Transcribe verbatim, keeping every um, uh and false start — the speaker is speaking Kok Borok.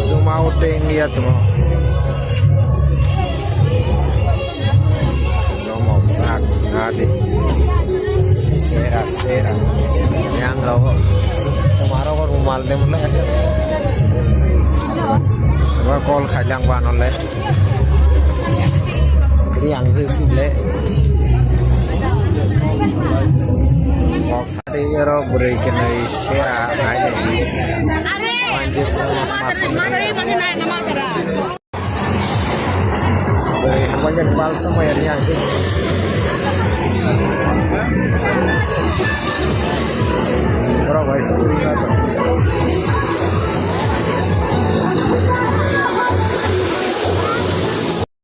Zoom out de India to. Zoom out sak nadi. Sera sera. Yang lo. Tomorrow ko rumal de mule. Suba call khai lang ba no le. Ri ang jik sik le. Kok sari ro bwrwi kwnwi sera nai le. Manjik mas mas. Bwrwi hambai jan bal samaya ri ang jik. Ro bai suri ga to.